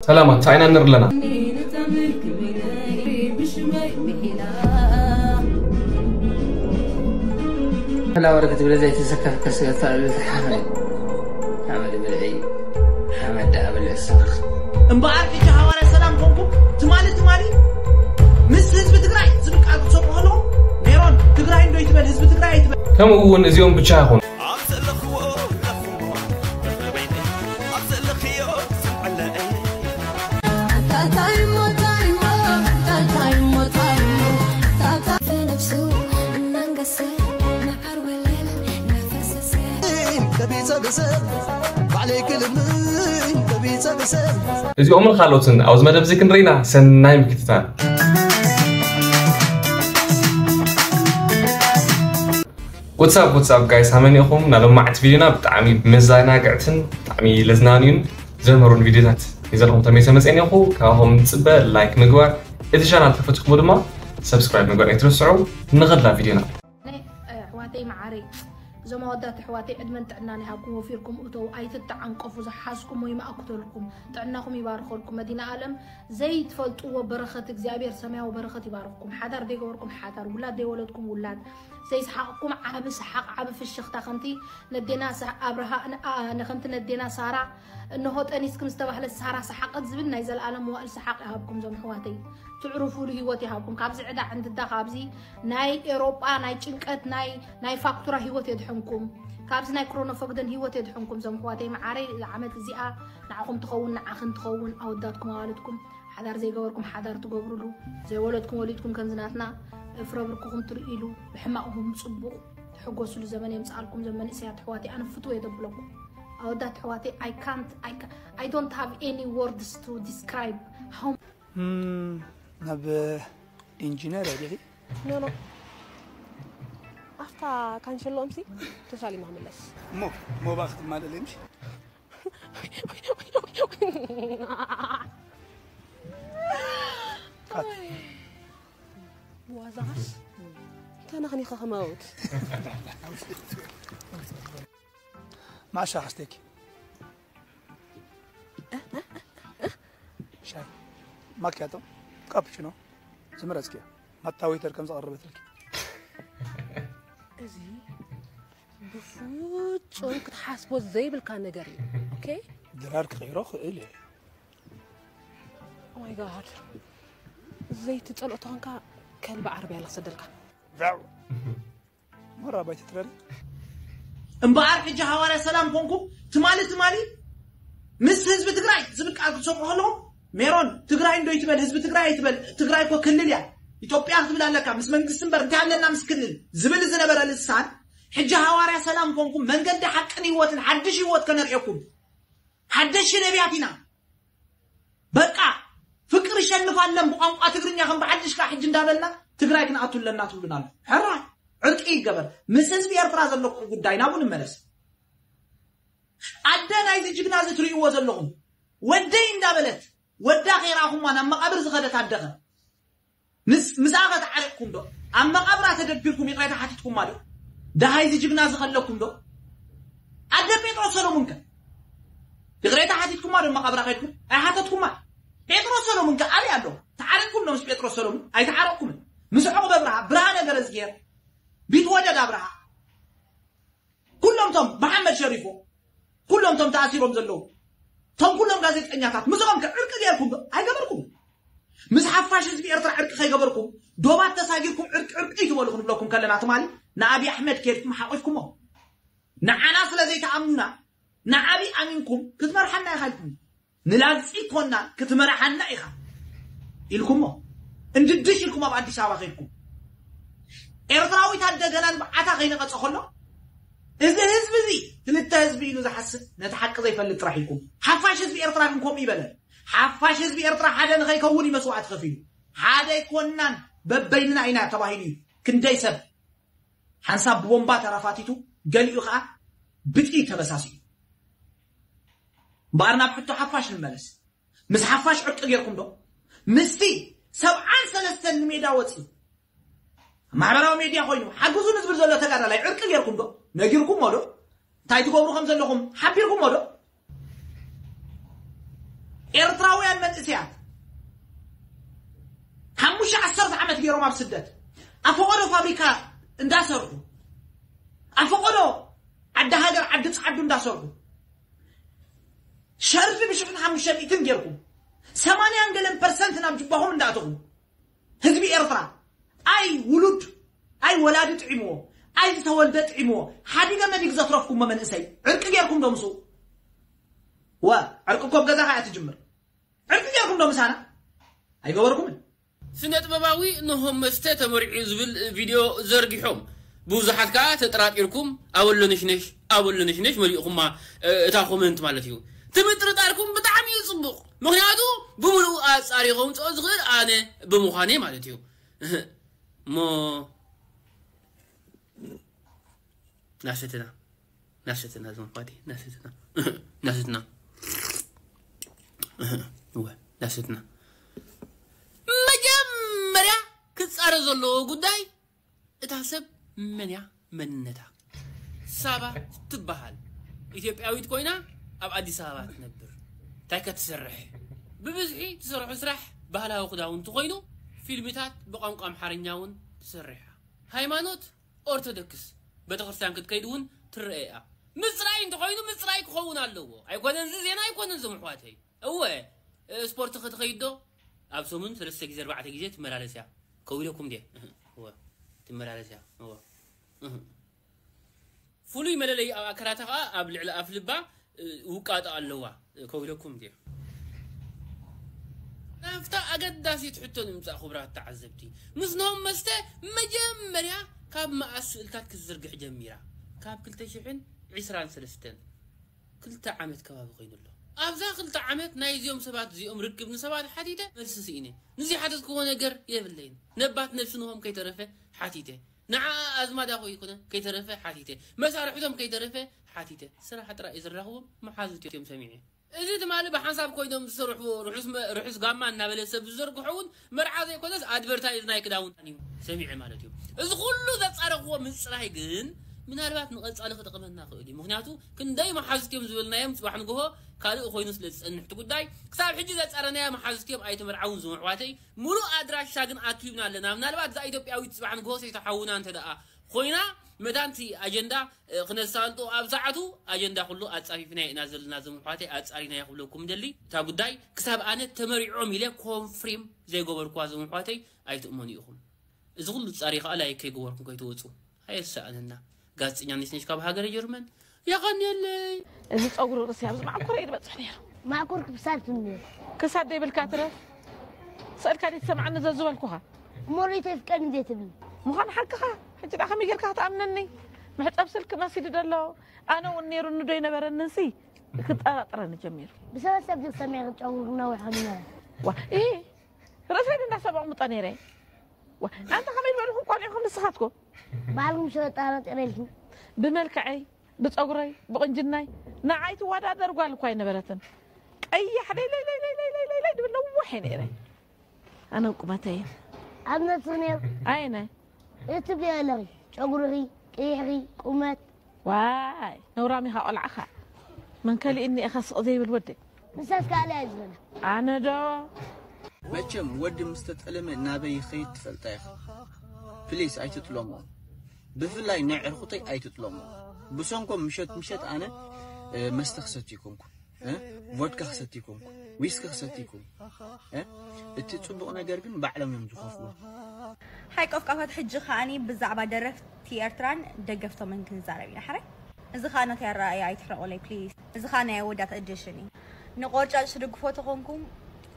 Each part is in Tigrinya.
ሰላማት፣ ሳይና ንር ኣለና። لا ورقة ولا زيت سكر كسر تعمل تعمل بالعي تعمل دعم العسكر. እምበኣር ሕጂ ሃዋርያ ሰላም ኮንኩም ትማሊ ትማሊ ምስ ህዝቢ ትግራይ ዝብል ቃል ክትሰምዑ ከለኹም ሜሮን ትግራይ እንዶ ይትበል ህዝቢ ትግራይ ኣይትበል። ከምኡ እውን እዚኦም ብቻ ይኹኑ። እዚኦምን ካልኦትን ኣብዚ መደብ እዚ ክንርኢና ሰናይ ምክትታል። What's up, what's up, guys? ሃመን ኢኹም? ናሎም መዓት ቪዲዮና ብጣዕሚ መዘናግዕትን ብጣዕሚ ለዝናንዩን ዘምህሩን ቪዲዮታት ይዘልኹም ተመይሰ መፅእን ኢኹ። ካብኹም ንፅበ ላይክ ምግባር፣ እቲ ቻናል ተፈቲኹም ድማ ሰብስክራይብ ምግባር ኣይትረስዑ። ንኸድላ ቪዲዮና። ኣሕዋተይ መዓረይ፣ እዞም ኣወዳት ኣሕዋተይ ዕድመን ጥዕናን ይሃብኩም፣ ወፊርኩም እተው፣ ኣይትተዓንቀፉ፣ ዝሓዝኩም ወይ ማእክተልኩም፣ ጥዕናኹም ይባርኸልኩም። መዲና ኣለም ዘይትፈልጥዎ በረኸት እግዚኣብሔር ሰማያዊ በረኸት ይባርኽኩም። ሓዳር ዘይገበርኩም ሓዳር፣ ውላድ ዘይወለድኩም ውላድ፣ ዘይሰሓቕኩም ዓቢ ሰሓቕ ዓቢ ፍሽኽታ ከምቲ ነዴና ኣብርሃ ነኸምቲ ነዴና ሳራ እንሆ ጠኒስክም ዝተባህለት ሳራ ሰሓቐት ዝብል ናይ ዘለኣለም መዋእል ሰሓቕ ይሃብኩም። ዞም ኣሕዋተይ ትዕርፉሉ ህይወት ይሃብኩም። ካብዚ ዕዳ ዕንድዳ ካብዚ ናይ ኤሮጳ ናይ ጭንቀት ናይ ናይ ፋክቱራ ህይወት የድሕንኩም። ካብዚ ናይ ክሮኖፎግደን ህይወት የድሕንኩም። ዞም ኣሕዋተይ መዓረይ ዓመት እዚኣ ንዓኹም ትኸውን ንዓኽን ትኸውን ኣወዳትኩም ኣዋልድኩም ሓዳር ዘይገበርኩም ሓዳር ትገብሩሉ ዘይወለድኩም ወሊድኩም ከምዚ ናትና እፍረ ብርክኹም ትርእሉ ብሕማቕኹም ጽቡቕ ትሕጎስሉ ዘመን የምጽኣልኩም። ዘም መንእሰያት ኣሕዋተይ ኣነ ፍትው እየ ዘብለኩም ኣወዳት ኣሕዋተይ። I can't I, ca- I don't have any words to describe how ናብ ኢንጂነር ዲኺ ኖ ኖ ኣፍታ ካንሸሎ እምሲ ተሳሊማ ክምለስ እሞ ሞባ ክትማለለ ምሽ ዋዛኻስ ተነኽኒኸ ክመውት ማሻ ሓስቴኪ ሻይ ማኪያቶ ካፕቺኖ ዝመረጽኪ ማታ ዌተር ከም ዘቐረበትልኪ እዚ ብፍጹም ክትሓስቦ ዘይብልካ ነገር እዩ። ኦኬ ድራር ክቕይሮ ክእል እየ ኦማይ ጋድ ዘይቲ ጸልኦ ተኾንካ ከልቢ ዓረብያ ለክሰደልካ ሞራ ባይቲ ትረሪ እምበኣር ሕጂ ሃዋርያ ሰላም ኮንኩም ትማሊ ትማሊ ምስ ህዝቢ ትግራይ ዝብል ቃል ክትሰምዑ ከለኹም ሜሮን ትግራይ እንዶ ይትበል ህዝቢ ትግራይ ኣይትበል ትግራይ እኮ ክልል እያ ኢትዮጵያ ክትብል ኣለካ ምስ መንግስቲ እምበር እንታይ ኣለና ምስ ክልል ዝብል ዝነበረ ልሳን ሕጂ ሃዋርያ ሰላም ኮንኩም መንገዲ ሓቅን ህይወትን ሓድሽ ህይወት ከነርእየኩም ሓደሽቲ ነቢያት ኢና በቃ ፍቅር ይሸንፋለን ብቋንቋ ትግርኛ ከም ብሓድሽ ከዓ ሕጂ እንዳበልና ትግራይ ክንኣቱ ኣለና ትብሉና ኣሎ ሕራይ ዕርቂ ይገበር ምስ ህዝቢ ኤርትራ ዘለኩም ጉዳይ ናብኡ ንመለስ ኣደ ናይዚ ጅግና እዚ ትርእይዎ ዘለኹም ወደይ እንዳበለት ወዳ ከይረኣኹማ ናብ መቓብር ዝኸደት ኣደኸ ምስ ምስኣ ከተዓሪቕኩም ዶ ኣብ መቓብራ ተደቢርኩም ይቕሬታ ሓቲትኩማ ዶ ደሃይ እዚ ጅግና እዚ ከለኩም ዶ ኣደ ጴጥሮስ ሰሎሙን ከ ይቕሬታ ሓቲትኩማ ዶ መቓብራ ከድኩም ኣይሓተትኩማ ጴጥሮስ ሰሎሙን ከ ኣበይ ኣሎ ተዓሪቕኩም ዶ ምስ ጴጥሮስ ሰሎሙን ኣይተዓረቕኩምን ምስ ዑቕበ ብርሃ ብርሃነ ገረዝጌር ቢትወደድ ኣብርሃ ኩሎም ቶም መሓመድ ሸሪፎ ኩሎም ቶም ተኣሲሮም ዘለዉ ቶም ኩሎም ጋዜጠኛታት ምስኦም ከ ዕርቂ ገይርኩም ዶ ኣይገበርኩም ምስ ሓፋሽ ህዝቢ ኤርትራ ዕርቂ ከይገበርኩም ዶባት ተሳጊርኩም ዕርቂ ዕርቂ ትበሉ ክንብለኩም ከለና ትማሊ ንኣብዪ ኣሕመድ ከድኩም ሓቂፍኩሞ ንዓና ስለ ዘይተኣምኑና ንዓብዪ ኣሚንኩም ክትመርሓና ኢኻ ኢልኩም ንላግፂ ኮና ክትመርሓና ኢኻ ኢልኩሞ እንድድሽ ኢልኩም ኣብ ኣዲስ ኣበባ ከድኩም ኤርትራዊት ኣደ ገና ንብዓታ ከይነቐፀ ከሎ እዚ ህዝቢ እዚ ክልተ ህዝቢ ኢሉ ዝሓስብ ነቲ ሓቂ ዘይፈልጥ ጥራሕ ኢልኩም ሓፋሽ ህዝቢ ኤርትራ ግን ከምኡ ይበለ ሓፋሽ ህዝቢ ኤርትራ ሓደ ንኸይከውን እዩ መስዋዕቲ ከፊሉ ሓደ ኣይኮንናን በበይንና ኢና ተባሂሉ እዩ ክንደይ ሰብ ሓንሳብ ብቦምባ ተራፋቲቱ ገሊኡ ከዓ ብጥይት ተበሳሲኡ እምበኣር ናብ ሕቶ ሓፋሽ ንመለስ ምስ ሓፋሽ ዕርቂ ጌርኩም ዶ ምስቲ ሰብዓን ሰለስተን ንሜዳ ወፂኡ ማሕበራዊ ሜድያ ኮይኑ ሓግዙ ንዝብል ዘሎ ተጋዳላይ ዕርቂ ጌርኩም ዶ ነጊርኩሞ ዶ እንታይ ትገብሩ ከም ዘለኹም ሓቢርኩሞ ዶ ኤርትራውያን መንእሰያት ሓሙሽተ ዓሰርተ ዓመት ገይሮም ኣብ ስደት ኣፈቆዶ ፋብሪካ እንዳሰርሑ ኣፈቆዶ ዓዲ ሃገር ዓዲ ጻዕዱ እንዳሰርሑ ሸርፊ ብሽሕን ሓሙሽተ ሚእትን ጌርኩም ሰማንያን ገለን ፐርሰንት ናብ ጅባኹም እንዳእተኹ ህዝቢ ኤርትራ ኣይ ውሉድ ኣይ ወላዲ ጥዒምዎ ኣይ ዝተወልደ ጥዒምዎ ሓዲገ መን እዩ ዘትረፍኩሞ መንእሰይ ዕርቂ ጌርኩም ዶ ምስኡ ወ ዕርቂ እኮ ኣብ ገዛኻ እያ ትጅምር ዕርቂ ጌርኩም ዶ ምሳና ኣይገበርኩምን ስነ ጥበባዊ ነሆም መስተ ተመሪዑ ዝብል ቪድዮ ዘርጊሖም ብዙሓት ከዓ ተጠራጢርኩም ኣበሎ ነሽነሽ ኣበሎ ነሽነሽ መሊእኹማ እታ ኮመንት ማለት እዩ ትምጥርጣርኩም ብጣዕሚ እዩ ፅቡቕ ምክንያቱ ብምሉኡ ኣፃሪ ከምፅኦ ዝኽእል ኣነ ብምዃነ ማለት እዩ እሞ ናሰትና ናሰትና ዝምኳቲ ናሰትና ናሰትና ወ ናሰትና መጀመርያ ክፃረ ዘለዎ ጉዳይ እታ ሰብ መን እያ መንነታ ሳባ ትበሃል ኢትዮጵያዊት ኮይና ኣብ ኣዲስ ኣበባ ትነብር እንታይ ከትሰርሕ ብብዝሒ ትሰርሑ ስራሕ ባህላዊ ክዳውንቲ ኮይኑ ፊልምታት ብቋንቋ ኣምሓርኛ እውን ትሰርሕ ሃይማኖት ኦርቶዶክስ ቤተክርስትያን ክትከይድ እውን ትረአ እያ ምፅራይ እንተኮይኑ ምፅራይ ክኸውን ኣለዎ ኣይኮነን እዚ ዜና ኣይኮነን ዝምሕዋተይ እወ ስፖርት ክትኸይድ ዶ ኣብ ሰሙን ሰለስተ ግዜ ኣርባዕተ ግዜ ትመላለስ እያ ከዊለኩም ድየ እወ ትመላለስ እያ እወ ፍሉይ መለለይ ኣብ ኣካላታ ከዓ ኣብ ልዕሊ ኣፍ ልባ ውቃጦ ኣለዋ ከዊለኩም ድየ ናፍታ ኣገዳሲት ሕቶ ንምፃእ ክቡራት ተዓዘብቲ ምስ ነሆም መስተ መጀመርያ ካብ መኣስ ስእልታት ክትዝርግሕ ጀሚራ ካብ ክልተ ሽሕን ዕስራን ሰለስተን ክልተ ዓመት ከባቢ ኮይኑ ኣሎ ኣብዛ ክልተ ዓመት ናይ እዚኦም ሰባት እዚኦም ርክብ ንሰባት ሓቲተ መልሲ ስኢነ ንዝሓተትክዎ ነገር የብለይን ነባት ነብሲ ንሆም ከይተረፈ ሓቲተ ንዓ ኣዝማዳ ኮይኮነ ከይተረፈ ሓቲተ መሳርሕቶም ከይተረፈ ሓቲተ ስራሕ ጥራይ ዝራኽቦም መሓዙት እዮም ሰሚዐ እዚ ትማሊ ብሓንሳብ ኮይኖም ዝሰርሕዎ ርሑስ መ- ርሑስ ጋማ እናበለ ሰብ ዝዘርግሖ እውን መርዓ ዘይኮነስ ኣድቨርታይዝ ናይ ክዳውንታን እዩ ሰሚዐ ማለት እዩ እዚ ኩሉ ዘፃረኽዎ ምፅራይ ግን ምናልባት ንቐፃሊ ክጠቕመና ክእል እዩ ምክንያቱ ክንደይ መሓዙት እዮም ዝበልናዮም ፅባሕ ንግሆ ካልእ ኮይኑ ስለ ዝፀንሕ እቲ ጉዳይ ክሳብ ሕጂ ዘፃረናዮ መሓዙት እዮም ኣይተመርዓውን ዝምሕዋተይ ሙሉእ ኣድራሻ ግን ኣኪብና ኣለና ምናልባት እዛ ኢትዮጵያዊት ፅባሕ ንግሆ ሰይተሓውና እንተ ደኣ ኮይና መታንቲ ኣጀንዳ ክነሳልጦ ኣብ ሰዓቱ ኣጀንዳ ኩሉ ኣጻፊፍና ኢና ዘለና ዝምሕዋተይ ኣጻሪና ክብለኩም ደሊ እታ ጉዳይ ክሳብ ኣነ ተመሪዖም ኢለ ኮንፍሪም ዘይገበርኩዋ ዝምሕዋተይ ኣይትእመኑ ኢኹም እዚ ኩሉ ጻሪ ከዓ ላይክ ከይገበርኩም ከይትወፁ ኣየሰኣነና ጋዜጠኛ ነሽነሽ ካብ ሃገረ ጀርመን የቐንየለይ እዚ ፀጉሪ ርእሲ ኣብዚ ማዕኮረ እዩ ዝበፅሕ ነይሩ ማዕኮር ክብሳል ትብል ክሳድ ዘይብልካ ትረፍ ስእልካ ደይ ትሰምዓኒ ዘዝበልኩኻ እሞ ርእይቶ ይፍቀድኒ ዘይትብሊ ምዃኑ ሓቅኻ ሕጂ ደኣ ከመይ ጌርካ ክትኣምነኒ መሕፀብ ስልኪ መሲዱ ደሎ ኣነ እውን ነይሩኒ ዶ ይነበረንንሲ ክጠራጥረኒ ጀሚሩ ብሰበሰብ ግን ሰሚዐ ክጨጉር ነዊሕ ክድመረ ዋ እ ርእሰይ ዶ እንዳሰብ ኣቕምጦ ነይረ ዋ ኣንታ ከመይ ዝበልኹም ቆልዑኹም ንስኻትኩም ባዕልኩም ሽረ ጠራጢረ ኢልኩም ብመልክዐይ ብፀጉረይ ብቕንጅናይ ንዓይ ትወዳደር ጓል እኳ ኣይነበረትን ቀያሕ ለይለይለይለይለይለይለይ ድብል ነዋሕ እየ ነይረ ኣነ ቁመተይን ኣብነት ነይሩ ኣየናይ እትብልዮ ኣለኺ ጨጉርኺ ቀይሕኺ ቁመት ዋይ ነውራም ኢኻ ቆልዓኻ መን ከሊእኒ ኢኻ ስቕ ዘይብል ወደይ ንሳስ ካልእ እያ ዝብለና ኣነ ዶ መቸም ወዲ ምስ ተጠለመ ናበይ ይኸይድ ትፈልጣ ኢኻ ፕሊስ ኣይትጥለሞ ብፍላይ ናይ ዕርኹተይ ኣይትጥለሞ ብሰንኮም ምሸት ምሸት ኣነ መስተ ክሰቲ ይኮንኩ vodka ክሰቲ ይኮንኩ ዊስኪ ክሰቲ ይኮንኩ እቲ ጽቡቕ ነገር ግን ባዕሎም እዮም ዝኸፍሉ ሓይቆፍ ቃፋት ሕጂ ከኣኒ ብዛዕባ ደረፍቲ ኤርትራን ደገፍቶምን ክንዛረብ ኢና ሓራይ እዚ ከኣ ነቲ ኣረኣእያ ኣይትሕረቑለይ ፕሊስ እዚ ከኣ ናይ ኣወዳት እድሽን እዩ ንቆርጫጭ ትድግፎ ተኾንኩም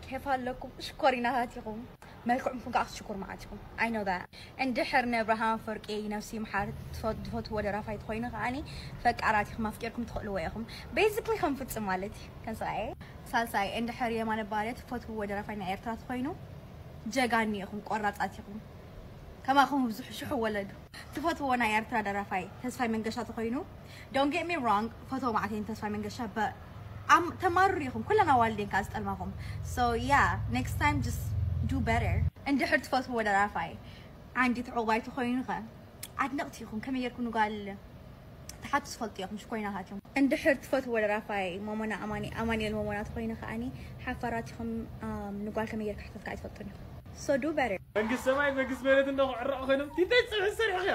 ኬፍ ኣለኩም ሽኮሪናታት ኢኹም መልክዕኩም ከዓ ክትሽኩር መዓት ኢኹም I know that እንድሕር ንኣብርሃም ኣፈወርቂ ነብሲ ይምሓር ዝፈትዎ ደራፋይ ተኾይኑ ከዓኒ ፈቃራት ኢኹም ኣፍቂርኩም ትኽእልዎ ኢኹም basically ከም ፍጹም ማለት እዩ ከንስኣየ ሳልሳይ እንድሕር የማነ ባርያ ትፈትውዎ ደራፋይ ናይ ኤርትራ ተኾይኑ ጀጋኒ ኢኹም ቆራጻት ኢኹም ከማኹም ብዙሕ ሽሕ ወለዱ ትፈትውዎ ናይ ኤርትራ ደራፋይ ተስፋይ መንገሻ ተኾይኑ don't get me wrong ፈትዎ ማዕተይን ተስፋይ መንገሻ but ኣም ተማርሩ ኢኹም ኩለን ኣዋልዴን ከዓ ዝጠልማኹም so yeah next time just do better እንድሕር ትፈትውዎ ደራፋይ ዓንዲ ተዕቑባይ ተኾይኑ ኸ ኣድነቕቲ ኢኹም ከመይ ጌርኩም ንጓል ተሓቱ ዝፈልጡ እዮም፣ ምሽ ኮይና ሃትዮም። እንድሕር ትፈትዎ ደራፋይ ሞሞና ኣማኒ-፣ ኣማኑኤል ሞሞና ተኾይኑ ከኣኒ ሓፋራት ኢኹም፣ ኣም፣ ንጓል ከመይ ጌርካ ሕተትካ ኣይትፈልጡን ኢኹም። So do better። መንግስቲ ሰማይ መንግስቲ መሬት እንዶ ክዕረቑ ኮይኖም፣ ቲተይ ጽብሒ ሰሪሕኽያ።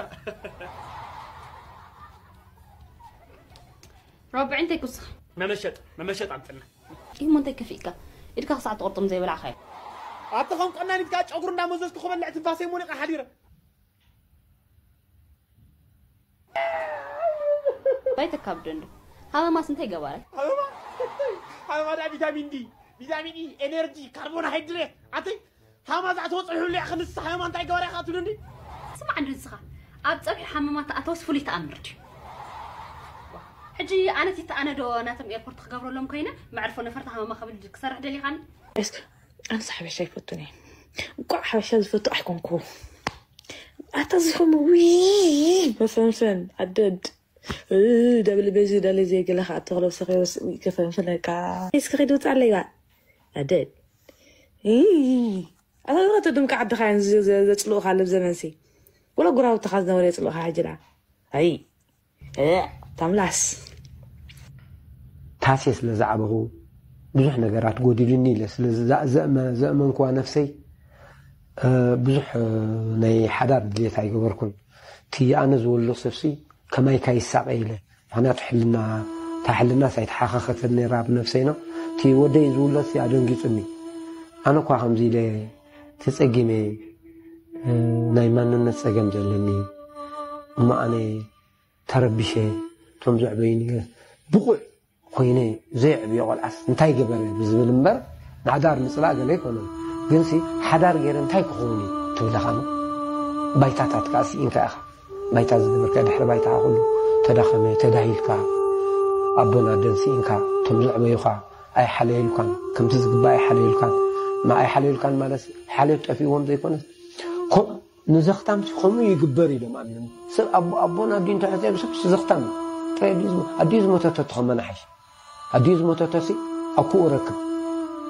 ረብዒ እንታይ ክውስኽ? መመሸጥ፣ መመሸጥ ኣምጥና። ኢሞ እንታይ ከፊእካ? ኢድካ ክሳዕ ትቆርጦም ዘይበላዕካዮ። ኣቲ ከም ቀናኒትካ ጨጉሩ እንዳመዘዝኩ ክበልዕ ትንፋሰይ ሞኒቐ ሓዲረ። እንታይ ተካብዶ እንዶ? ሃመማስ እንታይ ገባረ? ሃመማ? ሃመማ ደኣ ቪታሚን ዲ፣ ቪታሚን ኢ፣ ኤነርጂ፣ ካርቦንሃይድሬት። ኣቲ ሃመማ እዛ ትወፅእ ሁሉ ኢኻ ንስኻ ሃመማ እንታይ ገባረ ኢኻ ትብሉ እንዲ? ስማዕ እንዶ ንስኻ ኣብ ፀብሒ ሃመማ ተኣተወስ ፍሉይ ተኣምር ድዩ? ሕጂ ኣነ ቲታ ኣነ ዶ ናቶም ኤርፖርት ክገብረሎም ኮይነ መዕርፎ ነፈርቲ ሃመማ ክብል ክሰርሕ ደሊኻኒ? እስኪ ኣነስ ሓበሻ ኣይፈቱን እየ። እንቋዕ ሓበሻ ዝፈቱ ኣይኮንኩ። ኣታ ዝኸሙ ውይ መፈንፈን ኣደድ እ፣ ደብል ቤዚ ደለ ዘይገለ ከዓ ተኽሎ ሰኺ ወስ-፣ ከፈንፍነካ። እስኪ ኺድ ውፃለይ ባ ኣደድ እ፣ ኣታ ዝኸተ ድምካ ዓድኻ እየን ዘ-፣ ዘ-፣ ዘፅልኡኻ ለብ ዘመንሲ ወላ ጉራውትኻ ዝነበረ የፅልኡኻ ሕጅላ ኣይ እ፣ ታምላስ። ታሴ ስለ ዝዓበኹ ብዙሕ ነገራት ጎዲሉኒ ኢለ ስለ ዝዛ-፣ ዘእመ-፣ ዘእመንኩዋ ነፍሰይ፣ እ፣ ብዙሕ፣ እ፣ ናይ ሓዳር ድሌት ኣይገበርኩን። እቲ ኣነ ዝወልዶ ሰብሲ ከማይካ ይሳቐ ኢለ። ምኽንያቱ ሕልና፣ እታ ሕልናስ ኣይተሓኻኸተን ነይራ ኣብ ነፍሰይ ነው። እቲ ወደይ ዝውለድ ኣደንጊጹኒ። ኣነ እኳ ከምዚ ኢለ ተጸጊመ፣ እ፣ ናይ ማንነት ጸገም ዘለኒ እሞ ኣነ ተረቢሸ፣ እቶም ዘዕበዩኒ ብቑዕ ኮይነ ዘየዕብዮ ቆልዓስ እንታይ ገበረ ብዝብል እምበር፣ ንሓዳር ምጽላእ ገለ ኣይኮነን። ግንሲ ሓዳር ገይረ እንታይ ክኸውን እዩ ትብል ኢኻ እሞ፣ ባይታታት ከኣ ስኢንካ ኢኻ። ባይታ ዝገበርካ ድሕሪ ባይታ ኩሉ ተዳኸመ፣ ተዳሂልካ፣ ኣቦን ኣደን ስኢንካ፣ እቶም ዘዕበዩኻ ኣይሓለየልካን፣ ከምቲ ዝግባእ ኣይሓለየልካን። ማ ኣይሓለየልካን ማለት ሓልዮት ጠፊእዎም ዘይኮነስ፣ ከምኡ ንዘኽታምሲ ከምኡ ይግበር ኢሎም ኣሚኖም። ሰብ ኣቦ-፣ ኣቦን ኣዲኡ እንተሕዘ ብሰብሲ ዘኽታም እዩ። ጥራይ ኣዲኡ ዝሞ-፣ ኣዲኡ ዝሞተቶ ተኸመናሓሽ። ኣዲኡ ዝሞተቶሲ ኣኩኡ ረክብ።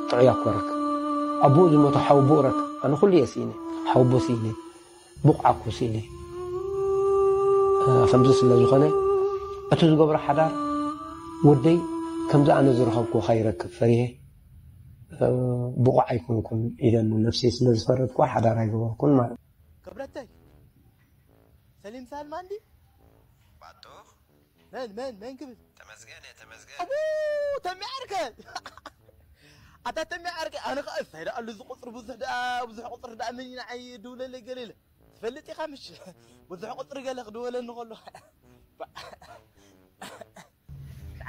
ጥዑይ ኣኮ ረክብ። ኣቦኡ ዝሞተ ሓወቦኡ ረክብ። ኣነ ኩሉ እየ ስኢነ። ሓወቦ ስኢነ። ቡቕ ኣኮ ስኢነ። እ፣ ከምዚ ስለ ዝኾነ፣ እቲ ዝገብሮ ሓዳር ወደይ ከምዚ ኣነ ዝረኸብኩዎ ካይረክብ ፈሪሄ፣ እ፣ ብቑዕ ኣይኮንኩን ኢለ ንነፍሰይ ስለ ዝፈረድኩ ሓዳር ኣይገበርኩን ማለት እዩ። ክብረተይ፣ ሰሊም ሳልማ እንዲ? ባቶ? መን፣ መን፣ መን ክብል? ተመስገን እየ፣ ተመስገን። ኣቡ፣ ተሚ ዓርከ! ኣታ ተሚ ዓርከ፣ ኣነ ኸኣ እንታይ ደኣ ኣሉ፣ እዚ ቁጽሪ ብዙሕ ደኣ፣ ብዙሕ ቁጽሪ ደኣ መን እዩ ንዓይ ድውለለይ ገለ ኢለ። ትፈልጥ ኢኻ ምሽ? ብዙሕ ቁጽሪ ገለ ክድወለኒ ከሎ።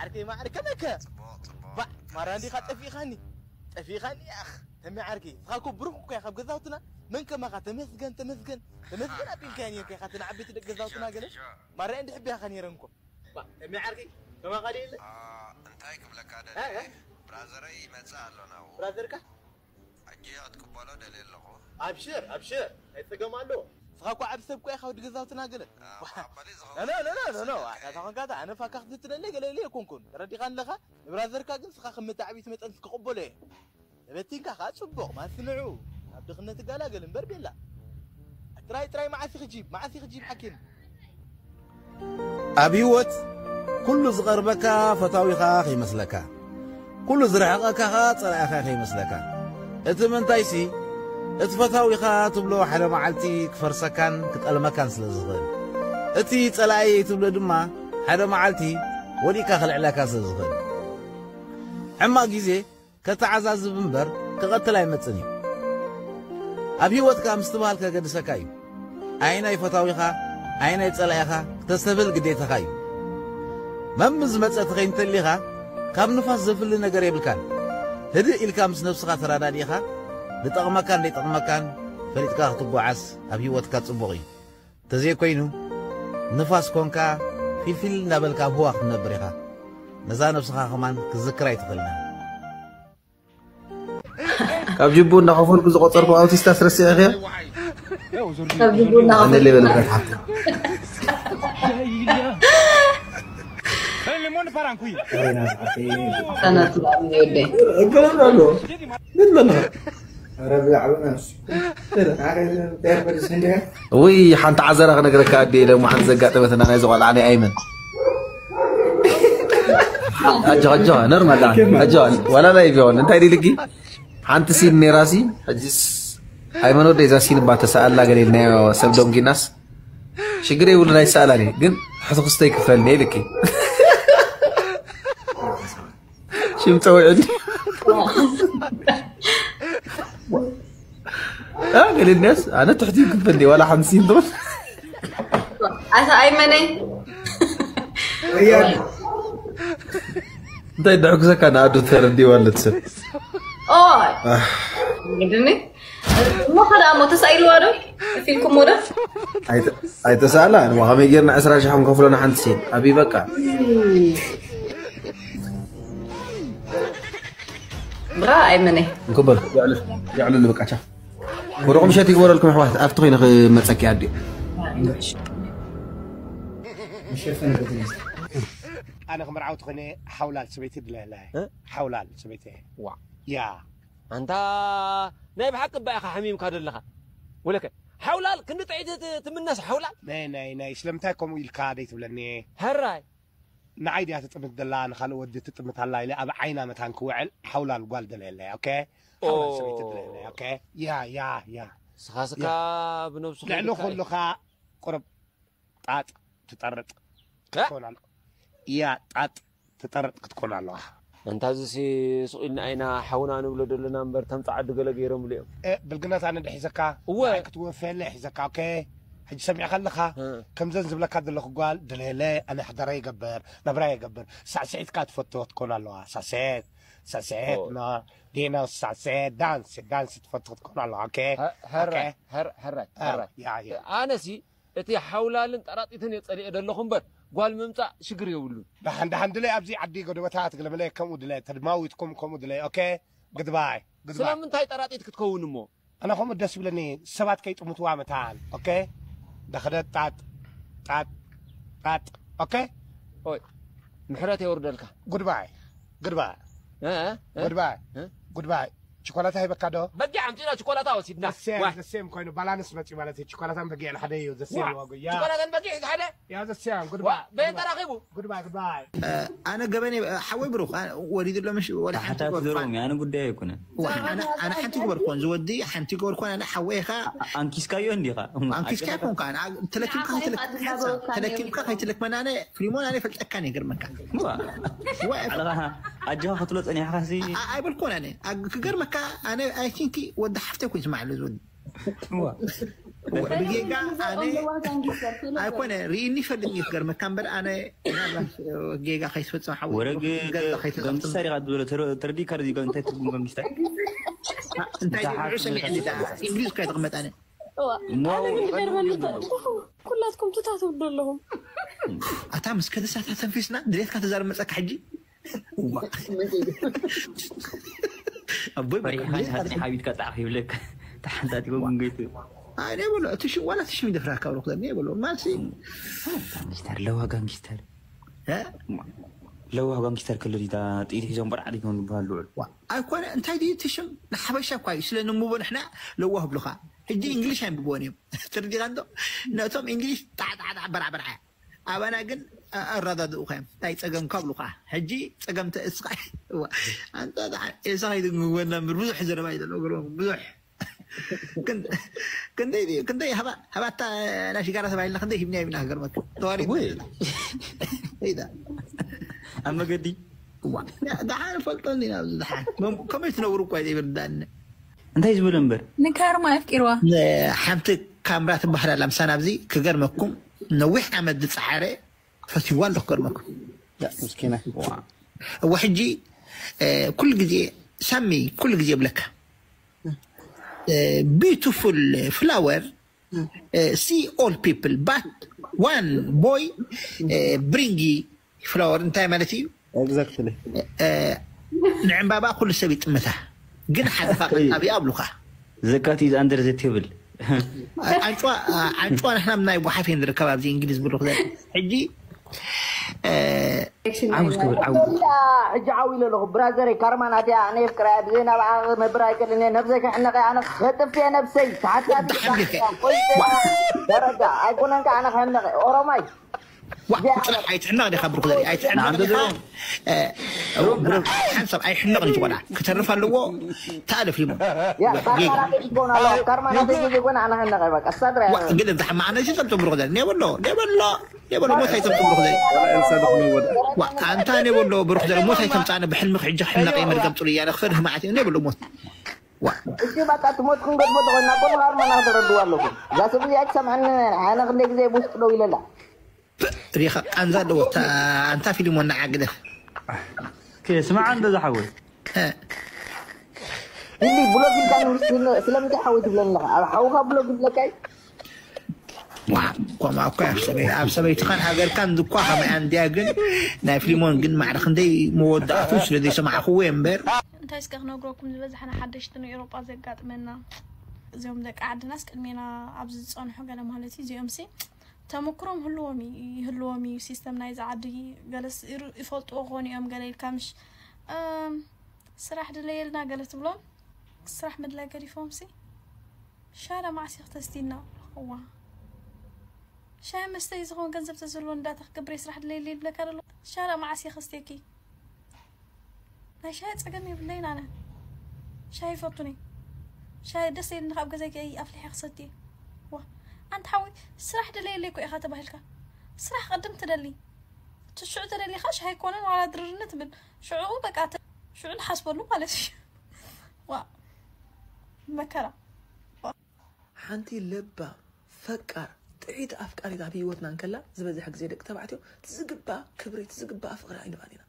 ዓርከይ ማዕረ ከመይከ? ጽቡቕ፣ ጽቡቕ። ባ፣ ማራ እንዲኻ ጠፊእኻኒ። ጠፊእኻኒ ያኽ። ተሚ ዓርከይ፣ ንስኻ እኮ ብሩኽ እኮ ኢኻ ኣብ ገዛውትና። መን ከማኻ? ተመስገን፣ ተመስገን፣ ተመስገን ኣቢልካያ ነይርካ ኢኻ፣ እተን ዓበይቲ ደቂ ገዛውትትና ገለ። ማራ እንዲ ሕቢያኻ ነይረን እኮ። ባ፣ ተሚ ዓርከይ፣ ከማኻ ደየለ? ኣ፣ እንታይ ክብለካ እ፣ ደለ? እ? ብራዘረይ ይመጽእ ኣሎ ናብኡ። ብራዘርካ? ሕጂ ክትቅበሎ ደልየ ኣለኹ። ኣብሽር፣ ኣብሽር፣ ኣይጸገም ኣሎ። ንስኻ እኮ ዓቢ ሰብ እኮ ኢኻ፣ ወዲ ገዛውትና ገለ። አ፣ መቐበሊ ዝኸውን ኖ፣ ኖ፣ ኖ፣ ኖ፣ ኖ፣ ኖ። ኣታ ተኾንካ፣ ኣታ ኣነ ፋካ ክትትለለይ ገለ ኢለ ኣይኮንኩን። ተረዲኻኒ ኣለኻ? ንብራዘርካ ግን ንስኻ ከም መተዓብይቲ መጠን ክቕበሎ እየ። ተበቲንካ ኸኣ ጽቡቕ፣ ማንስ ንዑ። ኣብ ድኽነት ትገላገል እምበር ቤላ። ጥራይ፣ ጥራይ መዓስ ይኽጂብ፣ መዓስ ይኽጂብ ሓኪም? ኣብ ህይወት፣ ኩሉ ዝቐርበካ ፈታዊኻ ከይመስለካ፣ ኩሉ ዝርሕቐካ ኸኣ ጸላኢኻ ከይመስለካ። እቲ ምንታይሲ፣ እቲ ፈታዊኻ ትብሎ ሓደ መዓልቲ ክፈርሰካን ክጠልመካን ስለ ዝኽእል፣ እቲ ጸላኢየይ ትብሎ ድማ ሓደ መዓልቲ ወዲቕካ ክልዕለካ ስለ ዝኽእል። ሕማቕ ግዜ ከተዓዛዝብ እምበር ክቐትል ኣይመጽን እዩ። ኣብ ህይወትካ ምስትብሃል ከገድሰካ እዩ። ኣየናይ ፈታዊኻ፣ ኣየናይ ጸላኢኻ ክተስተብህል ግዴታኻ እዩ። መም ዝመጸ ተኸይንተሊኻ፣ ካብ ንፋስ ዘፍሊ ነገር የብልካን። ህድእ ኢልካ ምስ ነብስኻ ተረዳዲእኻ፣ ዝጠቕመካን ዘይጠቕመካን ፈሊጥካ ክትጓዓዝ ኣብ ህይወትካ ጽቡቕ እዩ። ተዘይኮይኑ፣ ንፋስ ኮንካ ፊልፊል እናበልካ ኣብ ህዋ ክትነብር ኢኻ። ነዛ ነብስኻ ከማን ክትዝክራ ኣይትኽእልን። ካብ ጅቡ እናኸፈልኩ ዝቆጸርኩ ኣውቲስታ ኣስረሲዕኽያ? ካብ ጅቡ እናኸፈልኩ ኣነ ሌበል ብረት ሓፍተ። ሰናት ብጣዕሚ ይወደይ። እገለሉ ኣሎ። ምን በልኻ? ኧረ ብዛዕባ ናሱ። ኧረ፣ ኧረ፣ ኧረ፣ ኧረ፣ ኧረ፣ ውይ፣ ሓንቲ ዓዘራ ክነግረካ ኣደ ኢለ እሞ ሓንቲ ዘጋጠመትና ናይ ዝቆልዓ ናይ ኣይመን። ኣጆኻ ኣጆኻ ኖርማል ኣጆኻ ዋላ ላይ ቢሆን እንታይ ዲልጊ ሓንቲ ሲን ነራሲ ሕጂስ ሃይማኖት ደዛ ሲን ባተሰኣላ ገሌልናዮ ሰብ ዶንጊናስ ሽግር የብሉ ናይ ሰኣላኒ ግን ሕቶ ክስተ ይክፈልኒ ኢልኪ ሽም ጸውዕኒ ገሌልናስ ኣነ ትሕቲ ይክፈልኒ ዋላ ሓንቲ ሲን ትብል ኣታ ኣይመነይ እንታይ ደሕጉሰካ ንኣዱ ተረዲዋ ኣለትስብ ኦይ ግድኒ እሞ ከዳ እሞ ተሳኢልዋ ዶ ፊልኩም ወደ ኣይተሳእላ ንዋ ከመይ ጌርና ዕስራ ሺሕ ክንከፍሎ ንሓንቲ ሲን ኣብ በቃ ብራ ኣይመነ እንክበር ይዕሉ ንብቃቻ ወደኹም ሸት ይግበረልኩም ኣሕዋት ኣብቲ ኮይነ ክመፀኪ ኣዲ ኣነ ክምርዓው ትኾነ ሓውላል ሰበይቲ ድለላ ሓውላል ሰበይቲ ዋ ያ ኣንታ ናይ ብሓቂ እባ ኢኻ ሓሚምካ ዘለኻ ወለከ ሓውላል ክንዲ ጥዒት ትምነስ ሓውላል ናይ ናይ ናይ ስለምንታይ ከምኡ ኢልካ ደይ ትብለኒ ሕራይ ንዓይ ድያ ትጥምት ዘላ ንኻልእ ወዲ ትጥምት ኣላ ኢለ ኣብ ዓይና መታን ክውዕል ሓውላል ጓል ደለየለይ ኦኬ ሓውላል ሰበይቲ ደለየለይ ኦኬ ያ ያ ያ ስኻስካ ብነብሱ ልዕሊ ኩሉኻ ቁርብ ጣጥ ትጠርጥ ትኾን ኣሎ እያ ጣጥ ትጠርጥ ክትኮን ኣለዋ። ኣንታዚ ሲ ሱቕ ኢልና ኣይና ሓውና ንብሎ ደለና እምበር ተምጻ ዓዲ ገለ ገይሮምሉ እዮም። እ፣ ብልግነት ኣነ ድሒዘካ እወ። ንዓይ ክትወፍየለ ሒዘካ ኦኬ። ሕጂ ሰሚዕካ ኣለኻ እ። ከምዘን ዝብለካ ዘለኹ ጓል ድለየለ ኣነ ሕደረ ይገብር ናብራ ይገብር ሳዕስዒትካ ትፈቶ ትኮን ኣለዋ ሳስዔት ሳስዔት ኦ። ና ዲና ሳስዔት ዳንስ ዳንስ ትፈቶ ትኮን ኣለዋ ኦኬ። ሀ- ሀራይ ኦኬ። ሀር- ሀራይ እ፣ ሀራይ ያ ያ ኣነሲ እቲ ሓውላልን ጠራጢትን እየ ጸሊኤ ዘለኹ እምበር ጓል ምምጻእ ሽግር የብሉን። ደሓን ደሓን ድለይ ኣብዚ ዓዲ ጎደበታት ገለመለ ከምኡ ድለ ተድማዊትኩም ከምኡ ድለይ ኦኬ ግድባይ ግድባይ ስለምንታይ ጠራጢት ክትከውን እሞ ኣነ ከምኡ ደስ ይብለኒ ሰባት ከይጥምትዋ መታን ኦኬ ደኸደት ጣጥ ጣጥ ጣጥ ኦኬ ኦይ ምሕረት የውርደልካ ጉድባይ ግድባይ እ? እ? ጉድባይ እ? ጉድባይ ችኮላታ ሂበካ ዶ በጊዕ ኣምፂና ችኮላታ ወሲድና ዘሴም ዋይ። ዘሴም ኮይኑ ባላንስ መፂ ማለት እዩ ችኮላታን በጊዕን ሓደ እዩ ዘሴም ዋጉ ያ ችኮላታን በጊዕ ሓደ ያ ዘሴም ጉድባይ በየን ጠራኺቡ ጉድባይ ጉድባይ ኣነ ገበነ ሓወይ ብሩኽ ወሊዱ ኣሎ ምሽ ወላ ሓንቲ ሓታት ገበርኳን ዘረውም ኣነ ጉዳይ ኣይኮነን ዋ፣ ኣነ ኣነ ሓንቲ ገበርኳን ዝወዲ ሓንቲ ገበርኳን ኣነ ሓወይ ኢኻ ኣንኪስካዮ እንዲኻ ኣንኪስካ ይኮንካ ኣነ ተለኪምካ ከይትለክ ተለኪምካ ከይትለክመና ኣነ ፍሊሞን ኣነ ይፈልጠካ እየ ገርመካ ዋ፣ ዋ፣ ኣጆኻ ክትብሎ ጸኒሕካ ሲ ኣ- ኣይበልኩን ኣነ ኣ- ክገርመካ ኣነ ኣይ ቲንክ ወዲ ሓፍተይ ኮይኑ ስማዕ ኣሎ ዝወዲ ዋ፣ ብጌጋ ኣነ ኣይኮነ ርኢኒ ይፈልጥኒ ክገርመካ እምበር ኣነ ምናልባት ጌጋ ከይትፈፅም ሓወይ ወረግ ገዛ ከይትጠፍጥም ገንጊስተር ኢኻ ትብሎ ተረ- ተረዲእካ ርዚ እንታይ ትርጉም ገንጊስተር እንታይ ንዑ ሰሚዕኒ እንግሊዝ እኳ ይተቕመጥ ኣነ እሞ ኣነ ግን ይገርመኒ እኮ፣ ኩላትኩም ትታ ትብሉ ኣለኹም። ኣታ ምስ ከደሳታ ተንፊስና ድሌትካ ተዛረብ መፀካ ሕጂ እዋ። ኣቦይ በቃ ፈሪሕካ ድሌትካ ሓፂን ሓቢትካ ፃዕፍ ይብለካ ተሓንታቲቦ መንገይቱ ኣነ በሎ እቲ ሽም ዋላ እቲ ሽም ይደፍራካ ብሎ ክዘኒ በሎ ማሲ ጋንጊስተር ለዋ ጋንጊስተር እ? ለዋ ጋንጊስተር ክልል ኢታ ጥይት ሒዞም በርዓድ ይኮኑ ዝበሃሉ ልዑል ዋ፣ ኣይኮነ እንታይ ድዩ እቲ ሽም ንሓበሻ እኳ እዩ ስለ ንምቦ ንሕና ለዋህ ብሉኻ ሕጂ እንግሊሽ ኣይንብብዎን እዮም ትርዲኻ እንዶ ነቶም እንግሊሽ ጣዕጣዕጣዕ በራዕበርዓ ኣባና ግን ኣራዳድኡ ኸዮም እንታይ ጸገምካ ብሉኻ ሕጂ ጸገም ተእስኻ ኣንታ ኤሳ ከይትግወና ምር ብዙሕ ዘረባ እዩ ዘለዎ ገርቦም ብዙሕ ክንደይ ድዩ ክንደይ ሃባታ ናይ ሽጋራ ተባሂልና ክንደይ ሂብና ሂብና ክገርመካ ተዋሪ ኣብ መገዲ ደሓን ፈልጦ እንዲና ኣብዚ ደሓን ከመይ ትነብሩ እኳ ዘይርዳእኒ እንታይ ዝበለ እምበር ንካርማ ኣፍቂርዋ ሓንቲ ካምራ ትበሃል ኣላ ምሳና ኣብዚ ክገርመኩም ነዊሕ ዓመት ዝፀዓረ ፈትዋ ኣለኩ ክገርመኩም ምስኪና እዋ ሕጂ ኩሉ ግዜ ሳሚ ኩሉ ግዜ ብለካ beautiful flower see all people but one boy bring flower እንታይ ማለት እዩ exactly ንዕምባባ ኩሉ ሰብ ይጥምታ ግን ሓደ ፋቅ ኣብያ ኣብሉካ ዘካት is under the table ኣንጭዋ ኣንጭዋ ንሕና ናይ ጓሓፍ እየ ንርከብ ኣብዚ እንግሊዝ ብሉክ ዘ ሕጂ ዓውስ ክብል ዓው ሕጂ ዓው ኢለ ኣለኹ ብራዘረይ ካርማ ናትያ ኣነ የፍቅራ ብዘይ ናብዓ ክነብር ኣይክእልን እየ ነብሰይ ክሕነቀ ኣነ ከጥፍ እየ ነብሰይ ተሓታቲ ደረጃ ኣይኮነን ከ ኣነ ክሕነቀ ኦሮማይ ዋ፣ ጽናሕ ኣይትሕነቕ ዲኻ ብሩኽ ዘርኢ፣ ኣይትሕነቕ ዲኻ? እ፣ ብሩኽ፣ ሓንሳብ ኣይሕነቕ እዩ ዝጎዳ። ክተርፍ ኣለዎ። ተኣለፍ ይሞ። ያ፣ ካርማ ናተይ ክትከውን ኣለዋ። ካርማ ናተይ ዘይኮነ ኣነ ሕነቐ፣ በቃ፣ እሳ ጥራይ። ዋ፣ ግን እዛ ሕማቕ ነሽ፣ ጸብጽብ ብሩኽ ዘርኢ። ኔበሎ፣ ኔበሎ፣ ኔበሎ፣ ሞት ኣይተምጽእ ብሩኽ ዘርኢ። ዋ፣ ኣንታ ኔበሎ፣ ብሩኽ ዘርኢ፣ ሞት ኣይተምጻነ፣ ብሕልሚ ክሕጂ ሕነቐ፣ መርገም ጽሉያ፣ ንኽፈርህ መዓት እዩ፣ ኔበሎ፣ ሞት። ዋ። እሺ፣ በቃ፣ ትሞት ክንገድፎ ተኾይና፣ እኮ ንኻርማ ናተረድዋ ኣለኹ። እዛ ሰብ እዚኣ ትሰምዐኒ፣ ኣነ ክንደይ ግዜ ብውሽጢ ደው ኢለላ። ሪኻ ቃንዛ ኣለዎ። ኣንታ ፊልሞን ንዓ ግደፍ። ስማዕ እንዶ ዝሓወይ። እንዲ ብሎክ ኢልካ ንስ ስለምንታይ ሓወይ ትብለኒ ኣለኻ? ኣብ ሓውኻ ብሎክ ይብለካ እዩ? ዋ፣ ኮማ እኮ ኣብ ሰበይ-፣ ኣብ ሰበይትኻን ሃገርካን እኳ ከመይ እንድያ፣ ግን ናይ ፊልሞን ግን ማዕረ ክንደይ መወዳእቱ ስለ ዘይሰማዕኽዎ እየ እምበር። እንታይ እስከ ክነግረኩም፣ ዝበዝሐና ሓደሽቲ ንኤውሮጳ ዘጋጥመና፣ እዚኦም ደቂ ዓድናስ ቅድሜና ኣብዚ ዝጸንሑ ገለ ማለት እዩ። እዚኦም ሲ ተመክሮም ህልዎም እዩ፣ ይህልዎም እዩ። ሲስተም ናይዚ ዓዲ ገለስ ይር-፣ ይፈልጥዎ ክኾኑ እዮም። ገለ ኢልካ ምሽ፣ እም፣ ስራሕ ድለየልና ገለ ትብሎም፣ ስራሕ ምድላይ ገዲፎም ሲ ሻዳ ማዕሲ ክተስቲና። እዋ፣ ሻሂ መስተይ ዝኾን ገንዘብ ተዘልዎ እንዳታ ክገብረ ስራሕ ድለየለ ይብለካ ደሎ። ሻዳ ማዕሲ ክስቴኪ። ናይ ሻሂ ጸገም የብለይን ኣነ። ሻሂ ይፈቱኒ። ሻሂ ደስ ኢልኒ ካብ ገዛይ ኣፍሊሐ ክሰቲ። ዋ፣ ኣንተ ሓወይ፣ ስራሕ ድለየለይ እኮ ኢኻ ተባሂልካ። ስራሕ ቅድም ትደሊ። እቲ ሽዑ ተደሊኻ ሻሂ ኮነን ዋላ ድርርኒ ትብል። ሽዑ በቃ ተ-፣ ሽዑ ንሓስበሉ ማለት እዩ። ዋ፣ መከራ። ሓንቲ ለባም፣ ፈቃር፣ ጥዕይቲ ኣፍቃሪት ኣብ ህይወትና እንከላ፣ ዝበዝሕ ግዜ ደቂ ተባዕትዮ እቲ ዝግባእ ክብሪ፣ እቲ ዝግባእ ፍቕሪ ኣይንባን ኢና።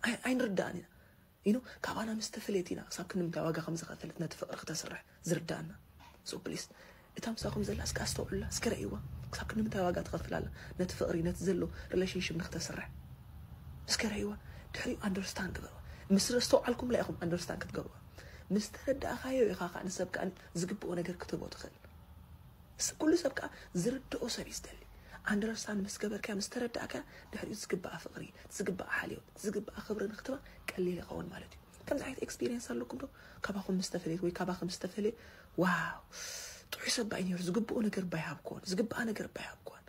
ኣይ-፣ ኣይንርዳእን ኢና። You know፣ ካባና ምስ ተፈለየት ኢና ክሳብ ክንምንታይ ዋጋ ከም ዝኸፈለት ነቲ ፍቕሪ ክተስርሕ ዝርዳእና። So please፣ እታ ምሳኹም ዘላ እስከ ኣስተውዕሉላ፣ እስከ ረእይዋ። ክሳብ ክንምንታይ ዋጋ ትኸፍል ኣላ ነቲ ፍቕሪ፣ ነቲ ዘሎ ሪሌሽንሽፕ ንክተስርሕ እስከ ረእይዋ። ድሕሪኡ ኣንደርስታንድ ግበርዋ። ምስ ኣስተውዓልኩምላ ኢኹም ኣንደርስታንድ ክትገብርዋ። ምስ ተረዳእኻዮ ኢኻ ከዓ ንሰብ ከዓ ዝግብኦ ነገር ክትህቦ ትኽእል። ስ-፣ ኩሉ ሰብ ከዓ ዝርድኦ ሰብ እዩ ዝደሊ። ኣንደርስታንድ ምስ ገበርካዮ፣ ምስ ተረዳእካዮ፣ ድሕሪኡ ዝግባኣ ፍቕሪ፣ ዝግባኣ ሓልዮት፣ ዝግባኣ ክብሪ ንክትባ ቀሊል ይኸውን ማለት እዩ። ከምዚ ዓይነት ኤክስፒሪየንስ ኣለኩም ዶ? ካባኹም ምስ ተፈለየት ወይ ካባኹም ምስ ተፈለየ፣ ዋው፣ ጥዑይ ሰብ ባይ ነይሩ፣ ዝግብኦ ነገር ባይ ሃብኮን፣ ዝግባኣ ነገር ባይ ሃብኮን።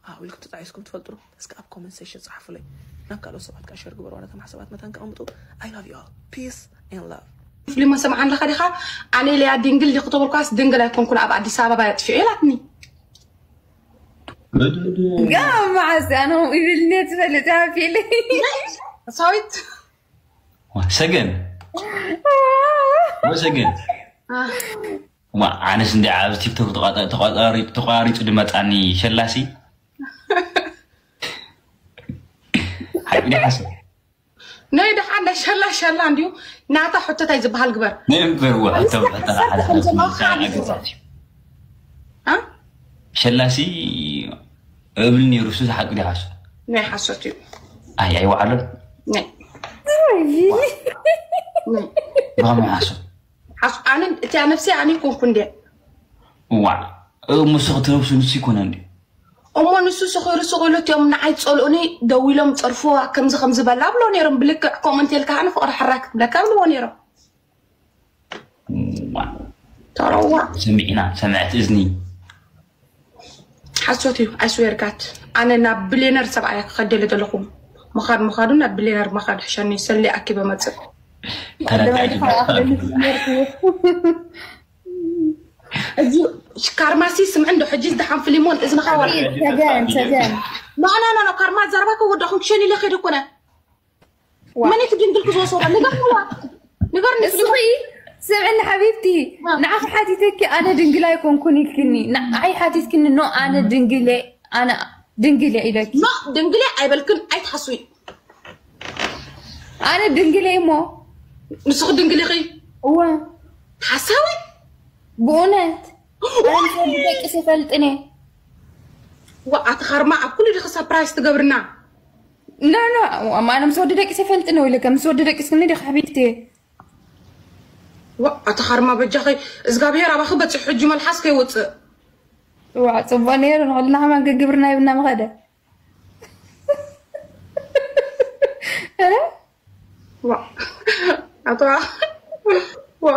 ኣው ኢልኩም ተጣዒስኩም ትፈልጡ ዶ? እስከ ኣብ ኮመንት ሴክሽን ጸሓፉለይ። ናብ ካልኦት ሰባት ከዓ ሸር ግበሩ። ነቶም ሰባት መታን ከቐምጡ። I love you all. Peace and love. ፍሊሞ ሰምዓ ኣለኻ ዲኻ? ኣነ ኢለያ ድንግል ዲኹ ተበልኳስ ድንግል ኣይኮንኩን፣ ኣብ ኣዲስ ኣበባ እየ ኣጥፊኤ ኢላትኒ። ጋም መዓስ ኣነ ይብልኒ ትፈልጥ ሃፊለይ። ሳዊት ሰገን ሰገን ማ ኣነስ እንዲ ኣብዚ ቲክቶክ ተቋሪፁ ድመፃኒ ሸላሲ ሓቂ ሓሰብ ናይ ደሓን ናይ ሸላ ሸላ እንዲዩ ናታ ሕቶታይ ዝበሃል ግበር ነበር ሸላሲ እብል ነይሩ እሱ ሓቂ ሓሱ ናይ ሓሶት እዩ ኣይ ኣይወዓሎን ናይ ብኸመይ ሓሶት ሓሱ ኣነ እቲያ ነፍሲ ኣነ ይኮንኩ እንድያ ዋ እሞ ንሱ ክትነብሱ ንሱ ይኮነ እንዲ እሞ ንሱ ስኺሩ ስቕ ኢሉ እቲኦም ንዓይ ዝጸልኡኒ ደው ኢሎም ጸርፍዋ ከምዚ ከምዚ በላ ብሎ ነይሮም ብልክዕ ኮመንት ኢልካ ኣነ ፍቕሪ ሕራይ ክትብለካ ብልዎ ነይሮም ተረዋ ሰሚዕና ሰምዐት እዝኒ ሓሶት እዩ ኣይስዌርጋት ኣነ ናብ ብሌነር ሰብኣያ ክኸደለ ዘለኹ ምኻድ ምኻዱ ናብ ብሌነር ምኻድ ሕሸኒ ሰሊ ኣኪበ መፅእ ተረዳእኪ እዚ ካርማሲ ስምዕ እንዶ ሕጂ ዝደሓን ፍሊሞን እዝንኻ ወር ተገን ተገን ኖ ኖ ኖ ኖ ካርማ ዘረባ ከወዳኹም ክሸኒ ኢለ ከይደ ኮነ መን እቲ ድንግል ክዝወሰዳ ንገርዋ ንገርኒ እስኺ ስምዕኒ ሓቢብቲ ንዓኺ ሓቲተኪ ኣነ ድንግል ኣይኮንኩን ኢልክኒ ንዓይ ሓቲትክኒ ኖ ኣነ ድንግል እየ ኣነ ድንግል እየ ኢለኪ ኖ ድንግል እየ ኣይበልክን ኣይትሓስዊ ኣነ ድንግል እየ እሞ ንስኺ ድንግል ኢኺ እወ ሓሳዊ ብእውነት ኣነ ምስ ወዲ ደቂስ ይፈልጥን እየ ዋ ኣቲ ኸርማ ኣብ ኩሉ ዲኺ ሰፕራይዝ ትገብርና ኖ ኖ ኣነ ምስ ወዲ ደቂስ ይፈልጥን እየ ኢለኪ ምስ ወዲ ደቂስ ክኒ ዲኺ ሓቢብቲ ዋ ኣቲ ኸርማ በጃኺ እዝጋብሄር ኣባኺ በፂሑ ሕጂ መልሓስ ከይወፅእ ዋ ፅቡቅ ነይሩ ንኩልና ከማን ግብርና ይብና ምኸደ ዋ ኣቶ ዋ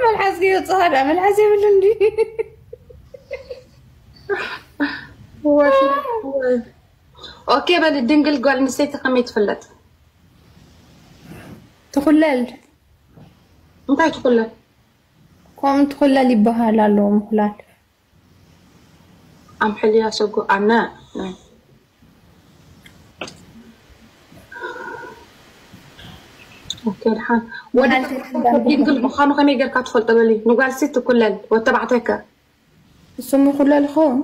መልሓስ ይወፅኻ ዳ መልሓስ የብሉ እንዲ ኦኬ በሊ፣ ድንግል ጓል ኣንስተይቲ ከመይ ትፍለጥ? ትኹለል። እንታይ ትኹለል? ከምኡ ትኹለል ይበሃል ኣሎ፣ ምኹላል። ኣምሕልያ ሰጎ ኣነ ኦኬ፣ ድሓን ወዲ ድንግል ምዃኑ ከመይ ጌርካ ትፈልጦ? በሊ፣ ንጓልሲ ትኩለል፣ ወተባዕታይ ከ? እሱ ምኹለል ኸውን።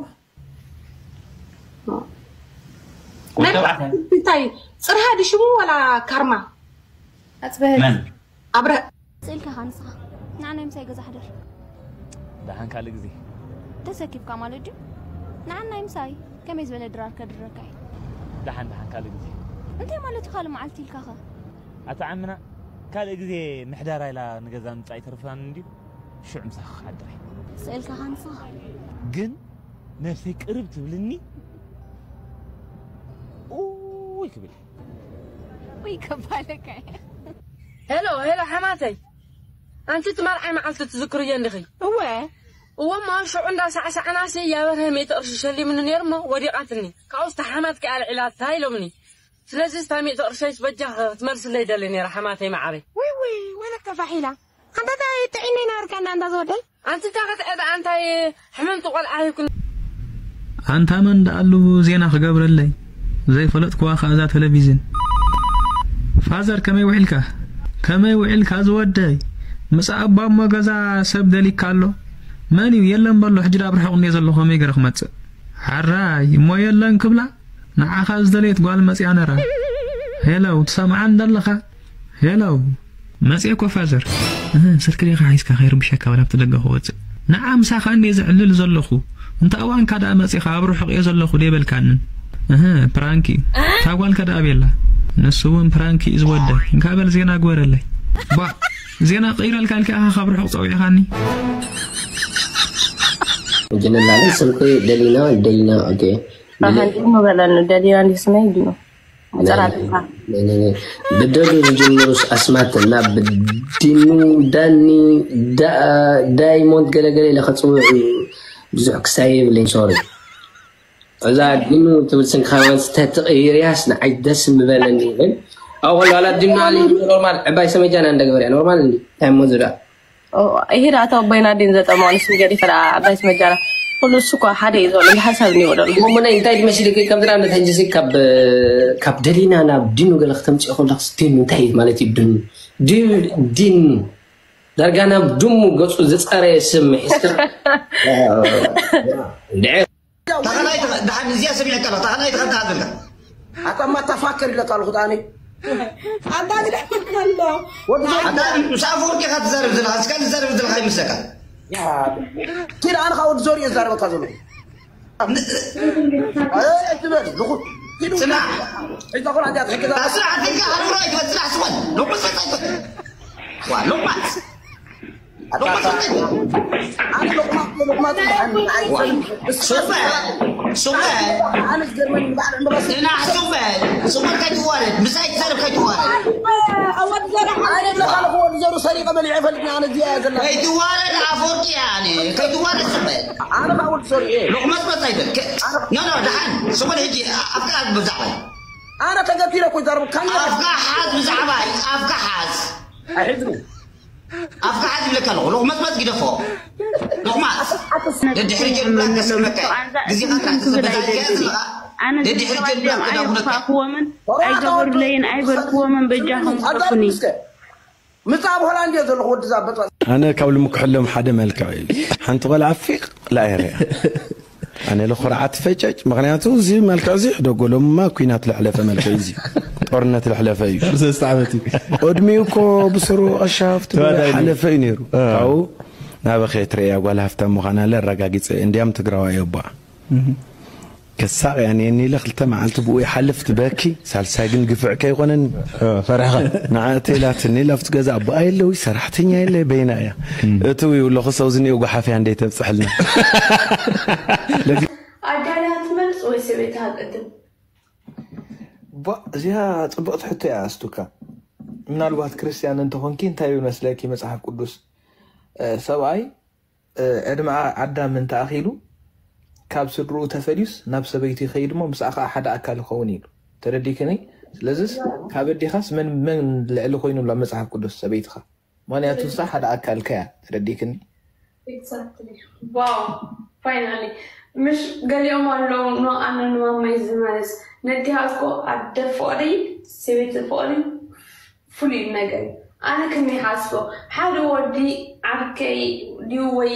እንታይ፣ ጽርሃ ድሽሙ ወላ ካርማ? ኣጽበህት። ኣብረ ስእልካ ኻ ንስኻ ንዓ ናይ ምሳይ ገዛ ሕደር። ደሓን ካልእ ግዜ። ተሰኪፍካ ማለት ድዩ? ንዓ ናይ ምሳይ ከመይ ዝበለ ድራር ከድረካ እዩ። ደሓን ደሓን ካልእ ግዜ። እንታይ ማለት እዩ ካልእ መዓልቲ ኢልካ ኸ? ኣታ ዓምና ካልእ ግዜ ምሕዳራ ኢላ ንገዛ ምጻእ ይተርፋን እንድዩ። ሽዑ ምሳኻ ክሓድር እየ። ስእልካ ኻ ንስኻ ግን ነብሰይ ቅርብ ትብልኒ ኡይ ክብል። ውይ ከባለካ እየ። ሄሎ ሄሎ ሓማተይ፣ ኣንቲ እቲ መርዓይ መዓልቲ ትዝክርዮ እንዲኺ? እወ። እወ እሞ ሽዑ እንዳ ሳዕሳዕናሲ ያበርሀ ሚእቲ ቅርሺ ሸሊምኒ ነይሩ እሞ ወዲቓትኒ። ካብኡስ ተሓማት ከኣ ኣልዒላታ ኢሎምኒ። ስለዚ እታ ሚእቲ ቅርሸይስ በጃኺ ክትመልስለይ ደሊ ነይራ ሓማተይ መዓረይ። ውይ ውይ ወለከ ፋሒላ፣ ኣንታ እንታይ ጥዒና ይነበርካና ኣንታ ዝወደይ? ኣንቲ እንታይ ክትዕዳ ኣንታይ ሕምምቲ ቆልዓ ሂብኩ ኣንታ መን ደኣሉ ዜና ክገብረለይ ዘይፈለጥክዋ ከኣ እዛ ቴሌቪዝን። ፋዘር ከመይ ውዒልካ? ከመይ ውዒልካ ዝወደይ? ምጻእ እባ እሞ ገዛ ሰብ ደሊካ ኣሎ። መን እዩ የለን በሎ ሕጂ ዳብ ርሑቕ እንድየ ዘለኹ ከመይ ገረ ክመጽእ? ሓራይ እሞ የለን ክብላ ንዓኻ ዝደለየት ጓል መጽያ ነራ። ሄለው ትሰምዓን ደለኻ? ሄለው መጽየ እኮ ፋዘር። እህ ስልኪ ዲኻ ሒዝካ ከይርብሸካ ወላ ኣብቲ ደገ ክወጽእ። ንዓ ምሳኻ እንድየ ዝዕልል ዘለኹ። እንተ እዋንካ ደኣ መጺኻ ኣብ ርሑቕ እየ ዘለኹ ደይበልካንን። እህ ፕራንክ እዩ። እታ ጓልከ ደኣ ኣበይ ኣላ? ንሱ እውን ፕራንክ እዩ ዝወደይ። እንካ በል ዜና ግበረለይ። ቧእ ዜና ቀይረልካ ኢልካ ኢኻ ካብ ርሑቕ ጸዊዕኻኒ። ጅንላለ ስልኩ ደሊና ደሊና ኦኬ ኣሃ እንዲህ ነው በለን ደሊና እንዲህ ስናይ እንዲህ ነው መጨራረሻ ብደዱ ዝጅምሩስ ኣስማት ናብ ዲኑ ዳኒ ዳ- ዳይሞንድ ገለገለ ኢለ ከፅውዕ ብዙሕ ክሳይ የብለኝ ሶሪ እዛ ዲኑ ትብል ስንካ ተትቕይርያስ ንዓይ ደስ ምበለኒ ግን ኣብ ከሎ ኣላ ዲኑ ኣሊ ኖርማል ዕባይ ሰመጃና እንደግበርያ ኖርማል እንዲ እንታይ እሞ ዝዳ ይሄዳ ተወበይና ዲን ዘጠመዋል ስገዲ ፈራ ዓባይ ስመጃራ ኩሉ እሱ እኮ ሓደ እዩ ዘሎ ብሓሳብ እኒዎ ደሎ እሞ ናይ እንታይ ድመሲልክ ከም ዝዳ ነተንጅሲ ካብ ካብ ደሊና ናብ ዲኑ ገለ ክተምፅኦ ከለክስ ዲኑ እንታይ እዩ ማለት እዩ ዲኑ ዲኑ ዲኑ ዳርጋ ናብ ድሙ ገፁ ዝፀረየ ስም ሒዝካ ድዐ ተኸላይ ተኸ- ደሓን እዚኣ ሰሚዐካ ኣለኹ። ተኸላይ ተኸ- ተኸ- ተኸ- ኣታ እማ ተፋከር ኢለካ ኣለኹ ኣነ ኣታ ግዳ ኣሎ ኣታ ምስ ኣፈወርቂ ኢኻ ትዛረብ ዘለኻ እስካ ትዛረብ ዘለኻ ይምሰካ ኪድ ኣነ ካብ ወዲ ዞር እየ ዝዛረበካ ዘለኹ ትበል ብኹ ኪዱ ስማዕ ሒዛ ኮላ እዚኣ ትሕግዛ ስራሕ ኣትካ ሃብሮ ኣይትበል ስራሕ ስወል ሎቁስ ኣይትበል ዋ ሎቁማት ኣነ ዝገርመኒ በዓል ዕምበባ ንናሕ ሱበል ሱበል ከይትዋረድ ምሳይ ትሰርብ ከይትዋረድ ወዲ ዘሩ ሰሪቀ በሊዐ ፈልጥኒ ኣነ እዚኣ እያ ዘላ ከይትዋረድ ኣፈወርቂ ኣነ ከይትዋረድ ሱበል ኣነ ካብ ወዲ ዘሩ እየ ሎቁመት መት ኣይበል ኖ ኖ ደሓን ሱበል ሕጂ ኣፍካ ብዛዕባ ኣነ ተገቲረ እኮ ይዛረበካ ኣፍካ ሓዝ ብዛዕባይ ኣፍካ ሓዝ ኣይሕዝኒ ኣፍካ ሓዝ ይብለካ ኣለኹ ሎቕመጽመጽ ግደፎ ሎቕማጽ ደድሕሪ ጀምራ ከስዕበካ ግዜኻ ጥራሕ ተዘበዛዝያ ዘለኻ ኣነ ደድሕሪ ጀምራ ዝዋደም ኣይኽፋእክዎምን ኣይገበሩለይን ኣይበልክዎምን በጃኹም ክፈፉኒ ምጻ ኣብ ሆላንድ እየ ዘለኹ ወዲ ዛበጥ ኣነ ካብ ልምክሕሎም ሓደ መልክዕ እዩ ሓንቲ ቆልዓ ፊቕ ላይርያ ኣነ ለኹርዓት ፈጨጭ ምክንያቱ እዚ መልክዕ እዚ ሕደጎሎምማ ኩናት ለሕለፈ መልክዕ እዚ ጦርነት ለሕለፈ እዩ ሰለስተ ዓመት እዩ ቅድሚኡ እኮ ብስሩ ቀሻፍቲ ተባዳይ እዩ። ሓለፈ እዩ ነይሩ ካብኡ ናበኸ ትርእያ ጓል ሃፍታም ምዃና ለረጋጊፀ እንዲያም ትግራዋ የባ ከሳቕ እያ ነየኒ ኢለ ክልተ መዓልቲ ብኡ ይሓልፍ ትበኪ ሳልሳይ ግን ግፍዕ ከይኮነኒ ፈሪሕኻ ንዓ እተይላትኒ ኢለ ኣብቲ ገዛ ኣቦኣ የለዊ ሰራሕተኛ የለ በይና እያ እትው ይብለኹ ሰው ዝኒኦ ጓሓፍያ እንደይ ተብፅሕልና ኣዳልያ ትመርፅ ወይ ሰበይትኻ ቅድም ቧ እዚኣ ፅብቕቲ ሕቶ እያ ኣስቱካ ምናልባት ክርስትያን እንተኾንኪ እንታይ ይብል መስለኪ መፅሓፍ ቅዱስ ሰብኣይ ዕድመ ኣዳም እንተኣኺሉ ካብ ስድርኡ ተፈልዩስ ናብ ሰበይቱ ይኸይድ እሞ ምስኣ ከዓ ሓደ ኣካል ይኸውን ኢሉ። ተረዲክኒ? ስለዚስ ካብ ኣዴኻስ መን መን ልዕሊ ኮይኑ ኣሎ መጽሓፍ ቅዱስ? ሰበይትኻ። ምክንያቱ ንሳ ሓደ ኣካል ከያ። ተረዲክኒ? ዋው፣ ፋይናሊ። ምሽ ገሊኦም ኣለዉ ኖ ኣነ ንማማይ ዝመለስ ነዲሃ እኮ ኣደ ፍቕሪ፣ ሰበይቲ ፍቕሪ ፍሉይ ነገር እዩ። ኣነ ከመይ ሓስቦ ሓደ ወዲ ዓርከይ ድዩ ወይ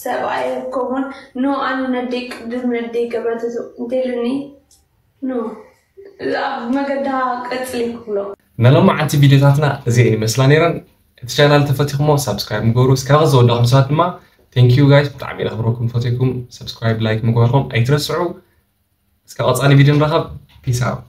ሰብኣይ ከምኡን ኖ ኣነ ነደይ ቅድም ነደይ ገበተቱ እንተልኒ ኖ ኣብ መገዳ ቀጽሊ ክብሎ። ናይ ሎማዓንቲ ቪድዮታትና እዚአን ይመስላ ነይረን። እቲ ቻናል ተፈቲኹሞ ሳብስክራይብ ምግበሩ። እስካብ ዝወዳኹም ሰባት ድማ thank you guys፣ ብጣዕሚ ኢና ክብረኩም ፈትኩም። ሳብስክራይብ፣ ላይክ ምግባርኩም ኣይትረስዑ። እስካብ ቀጻሊ ቪድዮ ንራኸብ። Peace out።